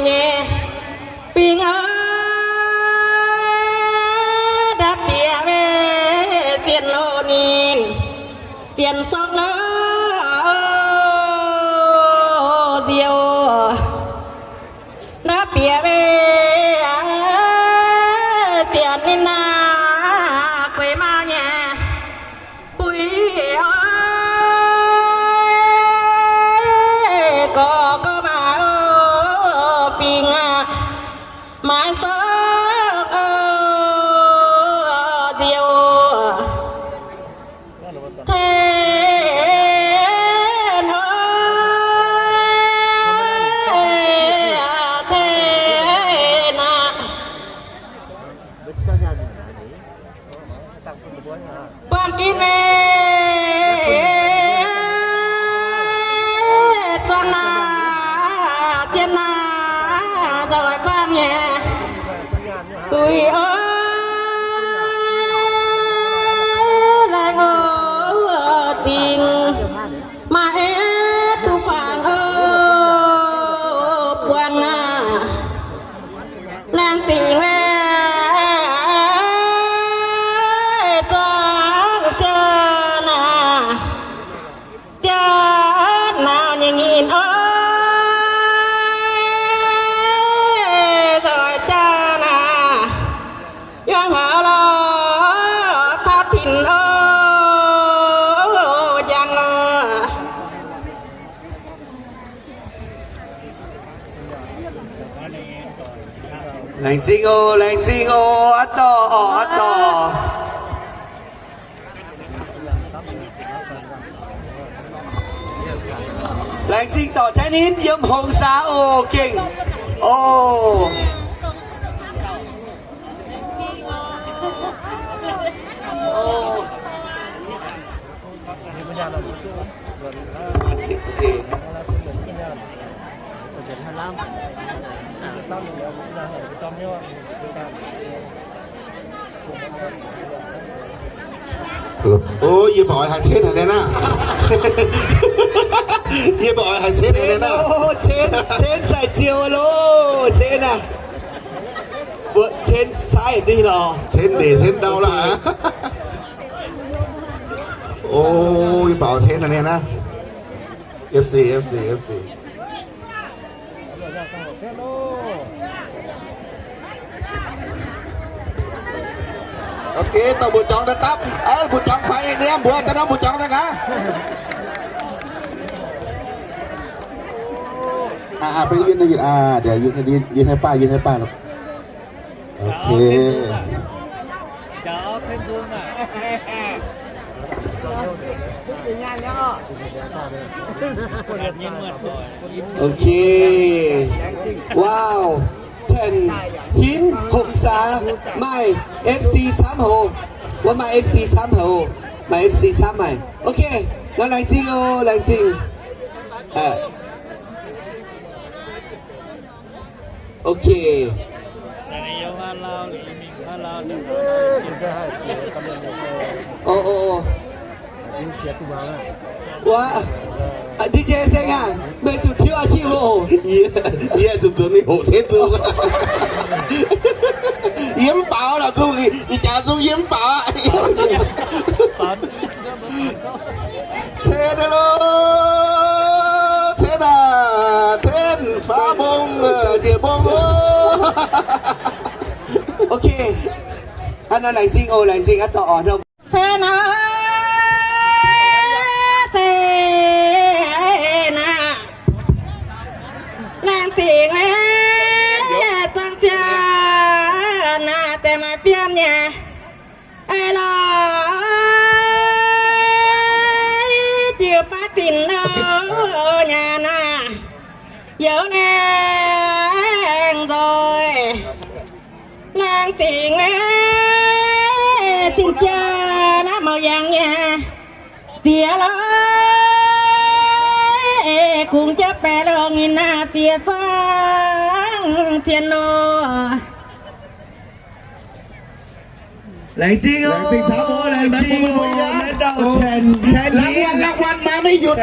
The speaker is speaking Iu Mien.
nyei bingv aav, ndapv bieqc mei sienx loz ninh sienx sorng loz nziouv. Ndapv bieqc mei sienx ninh naaic gueix mauv nyei buix oix, gorx gorx maac bingx aac, maiv sorng nziouv. Tengx oix, tengx naaic. Buangh ginv mei zuangx naaic, zien naaic, nzoih buangh nyei buix oix, laengz oix zingx. Maaih duqv fangx oc, buangh aac, laengz zingh mei zuangx jaa naaic, jaa naaic nyei nyinh oix, nzoih jaa naaic. Yangh haaix lorz taux tin oc, njang oc. Laengz zingh oc, laengz zingh oc, aav dorh oc, aav dorh. Laengz zingh dorc Taiv Ninh yiem Hongx Saa oc, gengh oc. Ov, yie mbuo oix haaix cen haic naaiv naaiv. Yie mbuo oix haaix cen haic naaiv naaiv. Cen, cen sai ziou loh, cen aac. Mbuo cen sai diqv lorqc. Cen ndeic cen ndau lorqc. Ov, yie mbuo oix cen haic naaiv naaiv. F C, F C, F C. Ok, dorh mbu'zorng daaih dapv. Aav, mbu'zorng faix nyei, mbuo daaih nor mbu'zorng daaih gaax. Aa, aa, beiv yie, aa, yie, yie hnangv baav, yie hnangv baav. Ok. Ok. Wow. Tengx hinv Hongx Saa maaih F C camv haic oc. Wuov maaih F C camv haic oc. Maaih F C camv haic. Ok. Nor laengz zingh oc, laengz zingh. Ok. O, o, o. Wuov, D J Seng aac, meih zuqc tiuv aqv, qiex oc. Yie, yie zuqc zuqc mingh hoqc cen zuqc. Yie mv baaux lorqc, zungv ih jaax zungv yie mv baaux aqv. Cen aqv loh, cen aac, cen faav mbong, njiec mbong oc. Ok. Aa, naaiv laengz zingh oc, laengz zingh aqv dorh oc. Cen aac, cen aac, laengz zingh zuangx jaa naaic, deix maaih biomv nyei. Eix leiz jiu baav dinc nor nyanc naaic, youz laengz nzoih. Laengz zingh, zingh jaa naaiv mouc yangh nyei diex lorqc, kungx jaa baeqc longc nyei naaiv ziex zungv zien nor. Laengz zingh oc, laengz zingh camv oc, laengz zingh oc, maiv dauh cen, cen, รางวัล รางวัล มาไม่หยุด